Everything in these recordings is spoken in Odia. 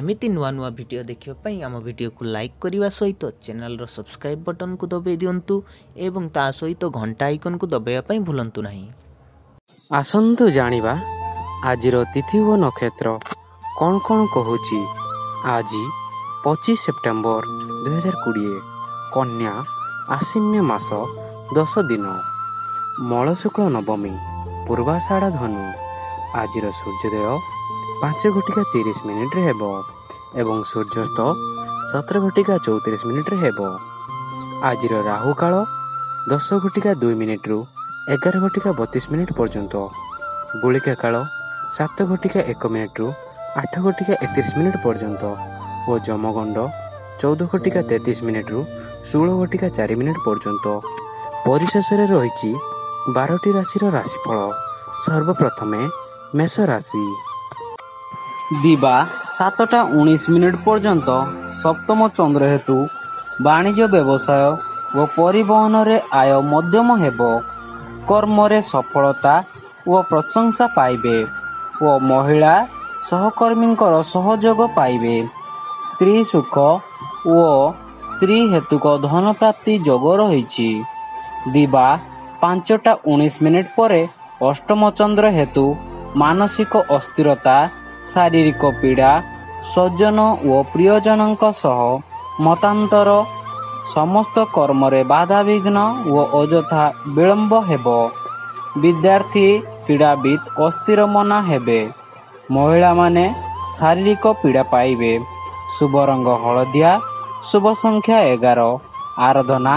ଏମିତି ନୂଆ ନୂଆ ଭିଡ଼ିଓ ଦେଖିବା ପାଇଁ ଆମ ଭିଡ଼ିଓକୁ ଲାଇକ୍ କରିବା ସହିତ ଚ୍ୟାନେଲର ସବସ୍କ୍ରାଇବ୍ ବଟନକୁ ଦବାଇ ଦିଅନ୍ତୁ ଏବଂ ତା ସହିତ ଘଣ୍ଟା ଆଇକନକୁ ଦବାଇବା ପାଇଁ ଭୁଲନ୍ତୁ ନାହିଁ। ଆସନ୍ତୁ ଜାଣିବା ଆଜିର ତିଥି ଓ ନକ୍ଷତ୍ର କ'ଣ କ'ଣ କହୁଛି। ଆଜି 25 ସେପ୍ଟେମ୍ବର 2020, କନ୍ୟା, ଆଶ୍ୱିନ ମାସ 10 ଦିନ, ମଳ ଶୁକ୍ଳ ନବମୀ, ପୂର୍ବାଷାଢ଼ ଧନୁ। ଆଜିର ସୂର୍ଯ୍ୟୋଦୟ 5 ଘଟିକା 30 ମିନିଟ୍ରେ ହେବ ଏବଂ ସୂର୍ଯ୍ୟାସ୍ତ 17 ଘଟିକା 34 ମିନିଟ୍ରେ ହେବ। ଆଜିର ରାହୁ କାଳ 10 ଘଟିକା 2 ମିନିଟ୍ରୁ 11 ଘଟିକା 32 ମିନିଟ୍ ପର୍ଯ୍ୟନ୍ତ, ଗୁଳିକା କାଳ 7 ଘଟିକା 1 ମିନିଟ୍ରୁ 8 ଘଟିକା 31 ମିନିଟ୍ ପର୍ଯ୍ୟନ୍ତ ଓ ଯମଗଣ୍ଡ 14 ଘଟିକା 33 ମିନିଟ୍ରୁ 16 ଘଟିକା 4 ମିନିଟ୍ ପର୍ଯ୍ୟନ୍ତ। ପରିଶେଷରେ ରହିଛି 12ଟି ରାଶିର ରାଶିଫଳ। ସର୍ବପ୍ରଥମେ ମେଷ ରାଶି। ଦିବା 7ଟା 19 ମିନିଟ୍ ପର୍ଯ୍ୟନ୍ତ ସପ୍ତମ ଚନ୍ଦ୍ର ହେତୁ ବାଣିଜ୍ୟ, ବ୍ୟବସାୟ ଓ ପରିବହନରେ ଆୟ ମଧ୍ୟମ ହେବ। କର୍ମରେ ସଫଳତା ଓ ପ୍ରଶଂସା ପାଇବେ ଓ ମହିଳା ସହକର୍ମୀଙ୍କର ସହଯୋଗ ପାଇବେ। ସ୍ତ୍ରୀ ସୁଖ ଓ ସ୍ତ୍ରୀ ହେତୁକ ଧନ ପ୍ରାପ୍ତି ଯୋଗ ରହିଛି। ଦିବା 5ଟା 19 ମିନିଟ୍ ପରେ ଅଷ୍ଟମ ଚନ୍ଦ୍ର ହେତୁ ମାନସିକ ଅସ୍ଥିରତା, ଶାରୀରିକ ପୀଡ଼ା, ସ୍ୱଜନ ଓ ପ୍ରିୟଜନଙ୍କ ସହ ମତାନ୍ତର, ସମସ୍ତ କର୍ମରେ ବାଧାବିଘ୍ନ ଓ ଅଯଥା ବିଳମ୍ବ ହେବ। ବିଦ୍ୟାର୍ଥୀ, କ୍ରୀଡ଼ାବିତ୍ ଅସ୍ଥିର ମନା ହେବେ। ମହିଳାମାନେ ଶାରୀରିକ ପୀଡ଼ା ପାଇବେ। ଶୁଭ ରଙ୍ଗ ହଳଦିଆ, ଶୁଭ ସଂଖ୍ୟା 11, ଆରାଧନା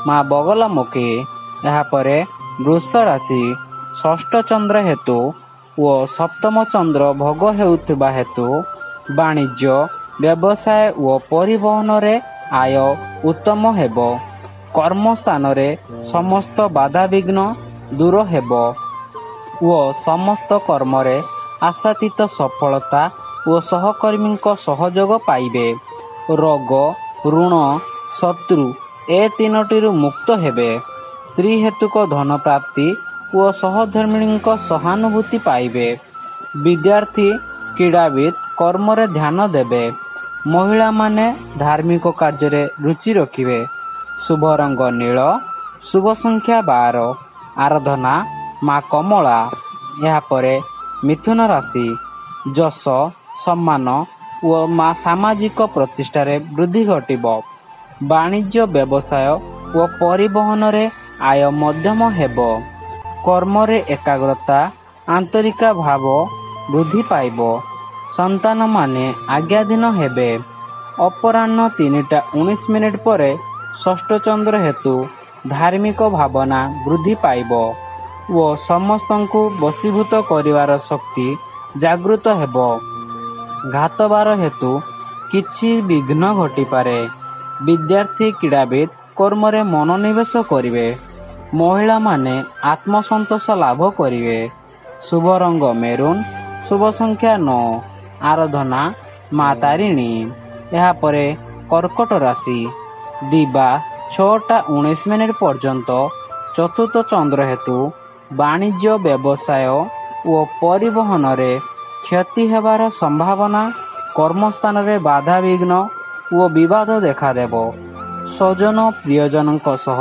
ମା ବଗଲାମୁଖୀ। ଏହାପରେ ବୃଷ ରାଶି। ଷଷ୍ଠ ଚନ୍ଦ୍ର ହେତୁ ଓ ସପ୍ତମ ଚନ୍ଦ୍ର ଭୋଗ ହେଉଥିବା ହେତୁ ବାଣିଜ୍ୟ, ବ୍ୟବସାୟ ଓ ପରିବହନରେ ଆୟ ଉତ୍ତମ ହେବ। କର୍ମସ୍ଥାନରେ ସମସ୍ତ ବାଧାବିଘ୍ନ ଦୂର ହେବ ଓ ସମସ୍ତ କର୍ମରେ ଆଶାତୀତ ସଫଳତା ଓ ସହକର୍ମୀଙ୍କ ସହଯୋଗ ପାଇବେ। ରୋଗ, ଋଣ, ଶତ୍ରୁ ଏ ତିନୋଟିରୁ ମୁକ୍ତ ହେବେ। ସ୍ତ୍ରୀ ହେତୁକ ଧନ ପ୍ରାପ୍ତି ଓ ସହଧର୍ମିଣୀଙ୍କ ସହାନୁଭୂତି ପାଇବେ। ବିଦ୍ୟାର୍ଥୀ, କ୍ରୀଡ଼ାବିତ୍ କର୍ମରେ ଧ୍ୟାନ ଦେବେ। ମହିଳାମାନେ ଧାର୍ମିକ କାର୍ଯ୍ୟରେ ରୁଚି ରଖିବେ। ଶୁଭ ରଙ୍ଗ ନୀଳ, ଶୁଭ ସଂଖ୍ୟା 12, ଆରାଧନା ମା କମଳା। ଏହାପରେ ମିଥୁନ ରାଶି। ଯଶ, ସମ୍ମାନ ଓ ମା ସାମାଜିକ ପ୍ରତିଷ୍ଠାରେ ବୃଦ୍ଧି ଘଟିବ। ବାଣିଜ୍ୟ, ବ୍ୟବସାୟ ଓ ପରିବହନରେ ଆୟ ମଧ୍ୟମ ହେବ। କର୍ମରେ ଏକାଗ୍ରତା, ଆନ୍ତରିକା ଭାବ ବୃଦ୍ଧି ପାଇବ। ସନ୍ତାନମାନେ ଆଜ୍ଞାଧୀନ ହେବେ। ଅପରାହ୍ନ 3ଟା 19 ମିନିଟ୍ ପରେ ଷଷ୍ଠ ଚନ୍ଦ୍ର ହେତୁ ଧାର୍ମିକ ଭାବନା ବୃଦ୍ଧି ପାଇବ ଓ ସମସ୍ତଙ୍କୁ ବଶୀଭୂତ କରିବାର ଶକ୍ତି ଜାଗୃତ ହେବ। ଘାତବାର ହେତୁ କିଛି ବିଘ୍ନ ଘଟିପାରେ। ବିଦ୍ୟାର୍ଥୀ, କ୍ରୀଡ଼ାବିତ୍ କର୍ମରେ ମନୋନିବେଶ କରିବେ। ମହିଳାମାନେ ଆତ୍ମସନ୍ତୋଷ ଲାଭ କରିବେ। ଶୁଭ ରଙ୍ଗ ମେରୁନ୍, ଶୁଭ ସଂଖ୍ୟା 9, ଆରାଧନା ମା ତାରିଣୀ। ଏହାପରେ କର୍କଟ ରାଶି। ଦିବା 6ଟା 19 ମିନିଟ୍ ପର୍ଯ୍ୟନ୍ତ ଚତୁର୍ଥ ଚନ୍ଦ୍ର ହେତୁ ବାଣିଜ୍ୟ, ବ୍ୟବସାୟ ଓ ପରିବହନରେ କ୍ଷତି ହେବାର ସମ୍ଭାବନା, କର୍ମସ୍ଥାନରେ ବାଧାବିଘ୍ନ ଓ ବିବାଦ ଦେଖାଦେବ। ସ୍ୱଜନ ପ୍ରିୟଜନଙ୍କ ସହ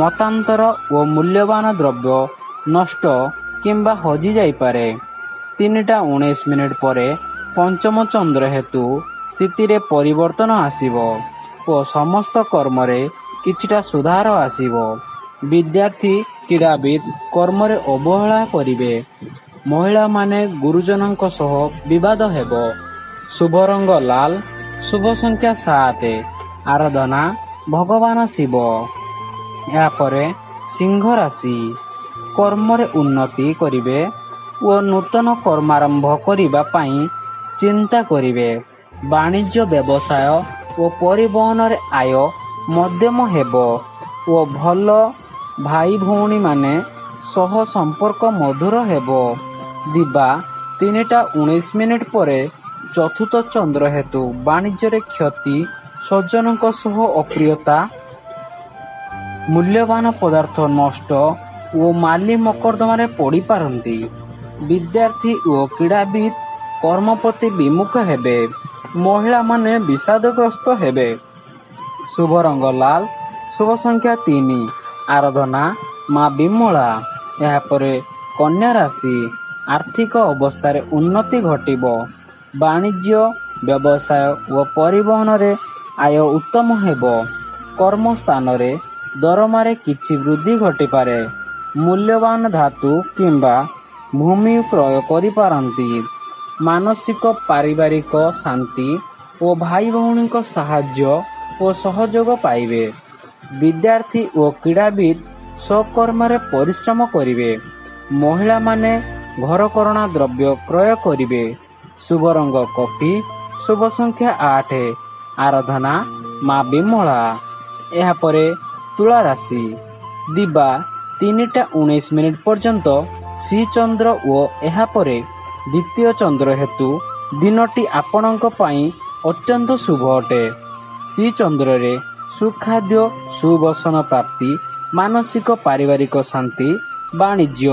ମତାନ୍ତର ଓ ମୂଲ୍ୟବାନ ଦ୍ରବ୍ୟ ନଷ୍ଟ କିମ୍ବା ହଜି ଯାଇପାରେ। 3ଟା 19 ମିନିଟ୍ ପରେ ପଞ୍ଚମ ଚନ୍ଦ୍ର ହେତୁ ସ୍ଥିତିରେ ପରିବର୍ତ୍ତନ ଆସିବ ଓ ସମସ୍ତ କର୍ମରେ କିଛିଟା ସୁଧାର ଆସିବ। ବିଦ୍ୟାର୍ଥୀ, କ୍ରୀଡ଼ାବିତ୍ କର୍ମରେ ଅବହେଳା କରିବେ। ମହିଳାମାନେ ଗୁରୁଜନଙ୍କ ସହ ବିବାଦ ହେବ। ଶୁଭ ରଙ୍ଗ ଲାଲ, ଶୁଭ ସଂଖ୍ୟା 7, ଆରାଧନା ଭଗବାନ ଶିବ। ଏହାପରେ ସିଂହ ରାଶି। କର୍ମରେ ଉନ୍ନତି କରିବେ ଓ ନୂତନ କର୍ମାରମ୍ଭ କରିବା ପାଇଁ ଚିନ୍ତା କରିବେ। ବାଣିଜ୍ୟ, ବ୍ୟବସାୟ ଓ ପରିବହନରେ ଆୟ ମଧ୍ୟମ ହେବ ଓ ଭଲ ଭାଇ ଭଉଣୀମାନେ ସହ ସମ୍ପର୍କ ମଧୁର ହେବ। ଦିବା 3ଟା 19 ମିନିଟ୍ ପରେ ଚତୁର୍ଥ ଚନ୍ଦ୍ର ହେତୁ ବାଣିଜ୍ୟରେ କ୍ଷତି, ସ୍ୱଜନଙ୍କ ସହ ଅପ୍ରିୟତା, ମୂଲ୍ୟବାନ ପଦାର୍ଥ ନଷ୍ଟ ଓ ମାଲି ମକଦ୍ଦମାରେ ପଡ଼ିପାରନ୍ତି। ବିଦ୍ୟାର୍ଥୀ ଓ କ୍ରୀଡ଼ାବିତ୍ କର୍ମ ପ୍ରତି ବିମୁଖ ହେବେ। ମହିଳାମାନେ ବିଷାଦଗ୍ରସ୍ତ ହେବେ। ଶୁଭ ରଙ୍ଗ ଲାଲ, ଶୁଭ ସଂଖ୍ୟା 3, ଆରାଧନା ମା ବିମଳା। ଏହାପରେ କନ୍ୟା ରାଶି। ଆର୍ଥିକ ଅବସ୍ଥାରେ ଉନ୍ନତି ଘଟିବ। ବାଣିଜ୍ୟ, ବ୍ୟବସାୟ ଓ ପରିବହନରେ ଆୟ ଉତ୍ତମ ହେବ। କର୍ମସ୍ଥାନରେ ଦରମାରେ କିଛି ବୃଦ୍ଧି ଘଟିପାରେ। ମୂଲ୍ୟବାନ ଧାତୁ କିମ୍ବା ଭୂମି କ୍ରୟ କରିପାରନ୍ତି। ମାନସିକ ପାରିବାରିକ ଶାନ୍ତି ଓ ଭାଇ ଭଉଣୀଙ୍କ ସାହାଯ୍ୟ ଓ ସହଯୋଗ ପାଇବେ। ବିଦ୍ୟାର୍ଥୀ ଓ କ୍ରୀଡ଼ାବିତ୍ ସ୍ୱକର୍ମରେ ପରିଶ୍ରମ କରିବେ। ମହିଳାମାନେ ଘରକରଣା ଦ୍ରବ୍ୟ କ୍ରୟ କରିବେ। ଶୁଭ ରଙ୍ଗ କଫି, ଶୁଭ ସଂଖ୍ୟା 8, ଆରାଧନା ମା ବିମଳା। ଏହାପରେ ତୁଳା ରାଶି। ଦିବା 3ଟା 19 ମିନିଟ୍ ପର୍ଯ୍ୟନ୍ତ ଶ୍ରୀଚନ୍ଦ୍ର ଓ ଏହାପରେ ଦ୍ୱିତୀୟ ଚନ୍ଦ୍ର ହେତୁ ଦିନଟି ଆପଣଙ୍କ ପାଇଁ ଅତ୍ୟନ୍ତ ଶୁଭ ଅଟେ। ଶ୍ରୀଚନ୍ଦ୍ରରେ ସୁଖାଦ୍ୟ, ସୁବସନ ପ୍ରାପ୍ତି, ମାନସିକ ପାରିବାରିକ ଶାନ୍ତି, ବାଣିଜ୍ୟ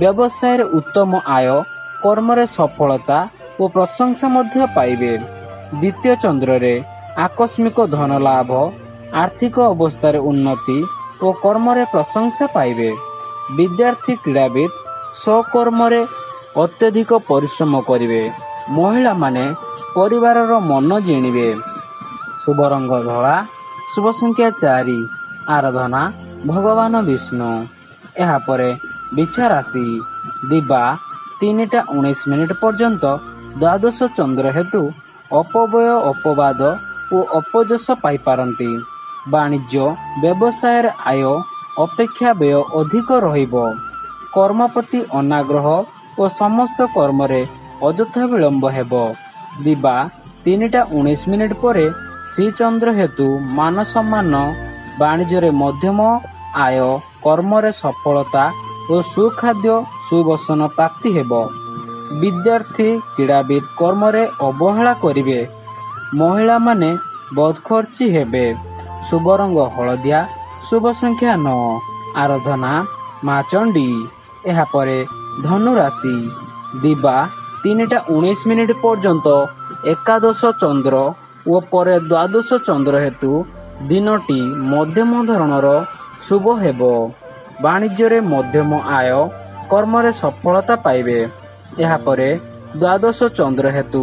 ବ୍ୟବସାୟରେ ଉତ୍ତମ ଆୟ, କର୍ମରେ ସଫଳତା ଓ ପ୍ରଶଂସା ମଧ୍ୟ ପାଇବେ। ଦ୍ୱିତୀୟ ଚନ୍ଦ୍ରରେ ଆକସ୍ମିକ ଧନ ଲାଭ, ଆର୍ଥିକ ଅବସ୍ଥାରେ ଉନ୍ନତି ଓ କର୍ମରେ ପ୍ରଶଂସା ପାଇବେ। ବିଦ୍ୟାର୍ଥୀ, କ୍ରୀଡ଼ାବିତ୍ ସ୍ୱକର୍ମରେ ଅତ୍ୟଧିକ ପରିଶ୍ରମ କରିବେ। ମହିଳାମାନେ ପରିବାରର ମନ ଜିଣିବେ। ଶୁଭ ରଙ୍ଗ ଧଳା, ଶୁଭ ସଂଖ୍ୟା 4, ଆରାଧନା ଭଗବାନ ବିଷ୍ଣୁ। ଏହାପରେ ବିଛା ରାଶି। ଦିବା 3ଟା 19 ମିନିଟ୍ ପର୍ଯ୍ୟନ୍ତ ଦ୍ୱାଦଶ ଚନ୍ଦ୍ର ହେତୁ ଅପବ୍ୟୟ, ଅପବାଦ ଓ ଅପଯଶ ପାଇପାରନ୍ତି। ବାଣିଜ୍ୟ ବ୍ୟବସାୟରେ ଆୟ ଅପେକ୍ଷା ବ୍ୟୟ ଅଧିକ ରହିବ। କର୍ମ ପ୍ରତି ଅନାଗ୍ରହ ଓ ସମସ୍ତ କର୍ମରେ ଅଯଥା ବିଳମ୍ବ ହେବ। ଦିବା 3ଟା 19 ମିନିଟ୍ ପରେ ଶ୍ରୀଚନ୍ଦ୍ର ହେତୁ ମାନ ସମ୍ମାନ, ବାଣିଜ୍ୟରେ ମଧ୍ୟମ ଆୟ, କର୍ମରେ ସଫଳତା ଓ ସୁଖାଦ୍ୟ, ସୁବସନ ପ୍ରାପ୍ତି ହେବ। ବିଦ୍ୟାର୍ଥୀ, କ୍ରୀଡ଼ାବିତ୍ କର୍ମରେ ଅବହେଳା କରିବେ। ମହିଳାମାନେ ବଦଖର୍ଚ୍ଚି ହେବେ। ଶୁଭ ରଙ୍ଗ ହଳଦିଆ, ଶୁଭ ସଂଖ୍ୟା 9, ଆରାଧନା ମା ଚଣ୍ଡୀ। ଏହାପରେ ଧନୁ ରାଶି। ଦିବା 3ଟା 19 ମିନିଟ୍ ପର୍ଯ୍ୟନ୍ତ ଏକାଦଶ ଚନ୍ଦ୍ର ଓ ପରେ ଦ୍ୱାଦଶ ଚନ୍ଦ୍ର ହେତୁ ଦିନଟି ମଧ୍ୟମ ଧରଣର ଶୁଭ ହେବ। ବାଣିଜ୍ୟରେ ମଧ୍ୟମ ଆୟ, କର୍ମରେ ସଫଳତା ପାଇବେ। ଏହାପରେ ଦ୍ୱାଦଶ ଚନ୍ଦ୍ର ହେତୁ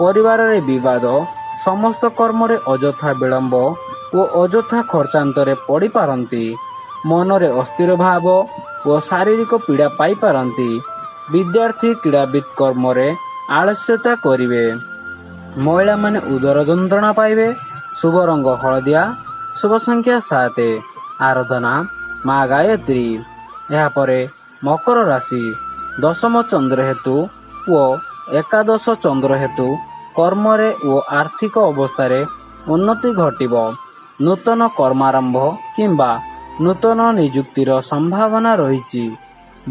ପରିବାରରେ ବିବାଦ, ସମସ୍ତ କର୍ମରେ ଅଯଥା ବିଳମ୍ବ ଓ ଅଯଥା ଖର୍ଚ୍ଚାନ୍ତରେ ପଡ଼ିପାରନ୍ତି। ମନରେ ଅସ୍ଥିର ଭାବ ଓ ଶାରୀରିକ ପୀଡ଼ା ପାଇପାରନ୍ତି। ବିଦ୍ୟାର୍ଥୀ, କ୍ରୀଡ଼ାବିତ୍ କର୍ମରେ ଆଳସ୍ୟତା କରିବେ। ମହିଳାମାନେ ଉଦର ଯନ୍ତ୍ରଣା ପାଇବେ। ଶୁଭ ରଙ୍ଗ ହଳଦିଆ, ଶୁଭ ସଂଖ୍ୟା 7, ଆରାଧନା ମା ଗାୟତ୍ରୀ। ଏହାପରେ ମକର ରାଶି। ଦଶମ ଚନ୍ଦ୍ର ହେତୁ ଓ ଏକାଦଶ ଚନ୍ଦ୍ର ହେତୁ କର୍ମରେ ଓ ଆର୍ଥିକ ଅବସ୍ଥାରେ ଉନ୍ନତି ଘଟିବ। ନୂତନ କର୍ମାରମ୍ଭ କିମ୍ବା ନୂତନ ନିଯୁକ୍ତିର ସମ୍ଭାବନା ରହିଛି।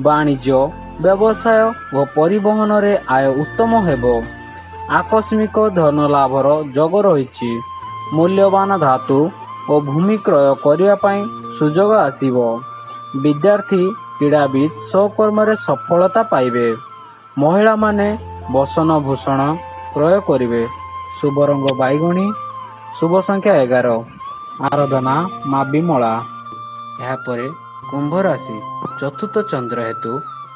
ବାଣିଜ୍ୟ, ବ୍ୟବସାୟ ଓ ପରିବହନରେ ଆୟ ଉତ୍ତମ ହେବ। ଆକସ୍ମିକ ଧନ ଲାଭର ଯୋଗ ରହିଛି। ମୂଲ୍ୟବାନ ଧାତୁ ଓ ଭୂମି କ୍ରୟ କରିବା ପାଇଁ ସୁଯୋଗ ଆସିବ। ବିଦ୍ୟାର୍ଥୀ, କ୍ରୀଡ଼ାବିତ୍ ସ୍ୱକର୍ମରେ ସଫଳତା ପାଇବେ। ମହିଳାମାନେ ବସନ ଭୂଷଣ କ୍ରୟ କରିବେ। ଶୁଭ ରଙ୍ଗ ବାଇଗଣୀ, ଶୁଭ ସଂଖ୍ୟା 11, ଆରାଧନା ମା ବିମଳା। ଏହାପରେ କୁମ୍ଭ ରାଶି। ଚତୁର୍ଥ ଚନ୍ଦ୍ର ହେତୁ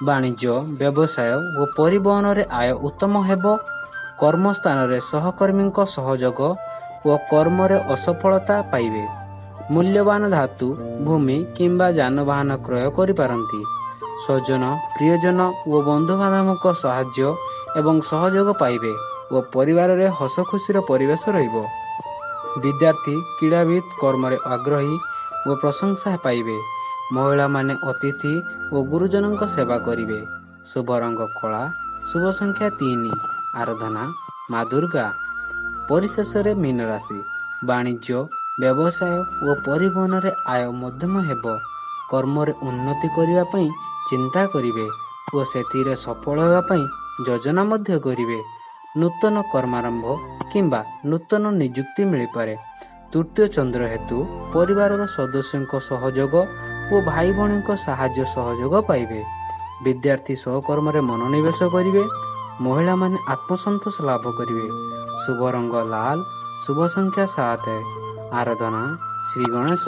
ବାଣିଜ୍ୟ, ବ୍ୟବସାୟ ଓ ପରିବହନରେ ଆୟ ଉତ୍ତମ ହେବ। କର୍ମସ୍ଥାନରେ ସହକର୍ମୀଙ୍କ ସହଯୋଗ ଓ କର୍ମରେ ଅସଫଳତା ପାଇବେ। ମୂଲ୍ୟବାନ ଧାତୁ, ଭୂମି କିମ୍ବା ଯାନବାହନ କ୍ରୟ କରିପାରନ୍ତି। ସ୍ୱଜନ, ପ୍ରିୟଜନ ଓ ବନ୍ଧୁବାନ୍ଧବଙ୍କ ସାହାଯ୍ୟ ଏବଂ ସହଯୋଗ ପାଇବେ ଓ ପରିବାରରେ ହସଖୁସିର ପରିବେଶ ରହିବ। ବିଦ୍ୟାର୍ଥୀ, କ୍ରୀଡ଼ାବିତ୍ କର୍ମରେ ଆଗ୍ରହୀ ଓ ପ୍ରଶଂସା ପାଇବେ। ମହିଳାମାନେ ଅତିଥି ଓ ଗୁରୁଜନଙ୍କ ସେବା କରିବେ। ଶୁଭ ରଙ୍ଗ କଳା, ଶୁଭ ସଂଖ୍ୟା 3, ଆରାଧନା ମା ଦୁର୍ଗା। ପରିଶେଷରେ ମୀନ ରାଶି। ବାଣିଜ୍ୟ, ବ୍ୟବସାୟ ଓ ପରିବହନରେ ଆୟ ମଧ୍ୟମ ହେବ। କର୍ମରେ ଉନ୍ନତି କରିବା ପାଇଁ ଚିନ୍ତା କରିବେ ଓ ସେଥିରେ ସଫଳ ହେବା ପାଇଁ ଯୋଜନା ମଧ୍ୟ କରିବେ। ନୂତନ କର୍ମାରମ୍ଭ କିମ୍ବା ନୂତନ ନିଯୁକ୍ତି ମିଳିପାରେ। ତୃତୀୟ ଚନ୍ଦ୍ର ହେତୁ ପରିବାରର ସଦସ୍ୟଙ୍କ ସହଯୋଗ ଓ ଭାଇ ଭଉଣୀଙ୍କ ସାହାଯ୍ୟ ସହଯୋଗ ପାଇବେ। ବିଦ୍ୟାର୍ଥୀ ସହକର୍ମରେ ମନୋନିବେଶ କରିବେ। ମହିଳାମାନେ ଆତ୍ମସନ୍ତୋଷ ଲାଭ କରିବେ। ଶୁଭ ରଙ୍ଗ ଲାଲ, ଶୁଭ ସଂଖ୍ୟା 7। ଆରାଧନା ଶ୍ରୀ ଗଣେଶ।